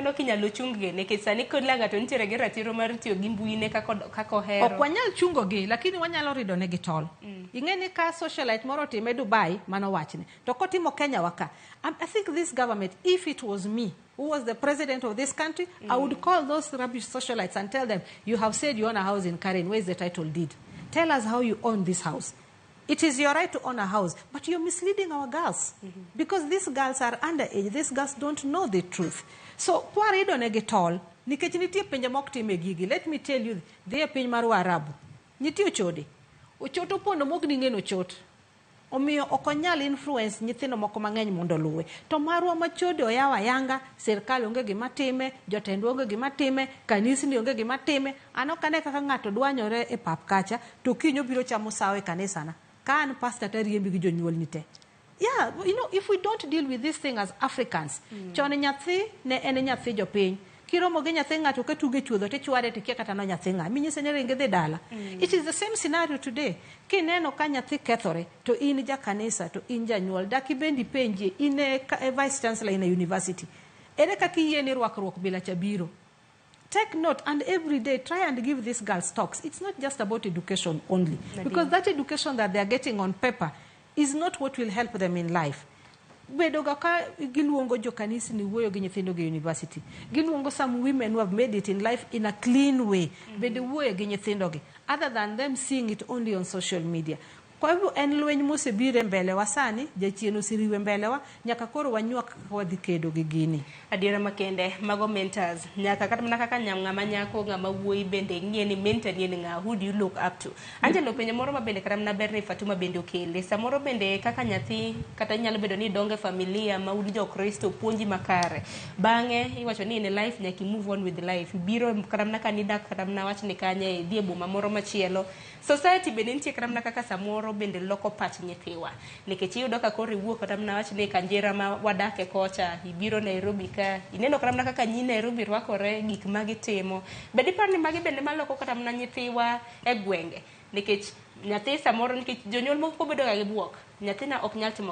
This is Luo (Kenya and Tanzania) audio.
Ineno kinyalo chung gi, nikech sani kila ng'ato nitiere gi ratiro mar tiyo gi mbuine kaka ohero. Ok wanyal chungo gi, lakini wanyalo rido negi tol. Ing'e ni ka socialite moro otime Dubai, mano wachne. To kotimo Kenya wa ka, I think this government, if it was me who was the president of this country, I would call those rubbish socialites and tell them, "You have said you own a house in Karen. Where is the title deed? Tell us how you own this house. It is your right to own a house, but you're misleading our girls because these girls are underage. These girls don't know the truth." So kwarido negi tol, nikech nitie pinje mok time gigi. Let me tell you, dhi e piny mar Waarabu, nitie ochode. Ochot opondo mok ding'e ni ochot. Omiyo ok onyal influence nyithindo moko mang'eny mondo oluwe. To marwa machode oyaw ayanga, sirkal onge gima time, jotendwa onge gima time, kanisni onge gima time. An ok ane kaka ng'ato dwanyore e pap kacha, to kiny obiro chamo sawo e kanisana. Ka an pastor tariembi gi jonyuolni te. Yeah, if we don't deal with this thing as Africans, chon nyathi ne en nyathi jopiny. Kiromo gi nyathi ng'ato ka tugo e chuodho tichwade, tikia kata no nyathi ng'a. Minyise ni ringi dhi dala. It is the same scenario today. Kineno ka nyathi kethore, to in ja kanisa, to in janyuol, dak ibendi penjie, in e vice chancellor in a university. Ere kaka iyie ni rwakruok bila cha biro? Take note and every day try and give these girls talks. It's not just about education only. Because that education that they are getting on paper is not what will help them in life. Bedo ga ka giluongo jokanisni wuoyo gi nyithindo gi university. Giluongo some women who have made it in life in a clean way. Bende wuoyo gi nyithindo gi. Other than them seeing it only on social media. Kwa hivyo en lweny mosebiro e mbele wa sani, jachien oseriwe mbele wa, nyaka koro wanywak kaka wadhi kedo gi gini. Adiera makende, mago mentors nyaka kata mana kaka ng'ama nyako, ng'ama wuoyi bende ng'iye ni mentor ni en ng'a, who do you look up to? Angelo, penjo moro ma bende kata mana ber ni Fatuma bende okele samoro bende kaka nyathi, kata nyalo bedo ni idongo e familia ma un jokristo, puonji makare, bang'e iwacho ni in life nyaka i move on with life, biro kata mana ka nidak, kata mana wach ni kanye, idhi e boma moro machielo, society bende nitie, kata mana kaka samoro bende loko pach nyithiwa, nikech iyudo ka koro iwuok, kata mana wach ni Kanjera ma wadake kocha, ibiro Nairobi ka, ineno kata mana kaka nyi Nairobi rwakore, gik ma gitimo, be dipar ni magi bende maloko kata mana nyithiwa e gwenge, nikech nyathi samoro, nikech jonyuol moko bedo ga gi buok, nyathina ok nyal timo.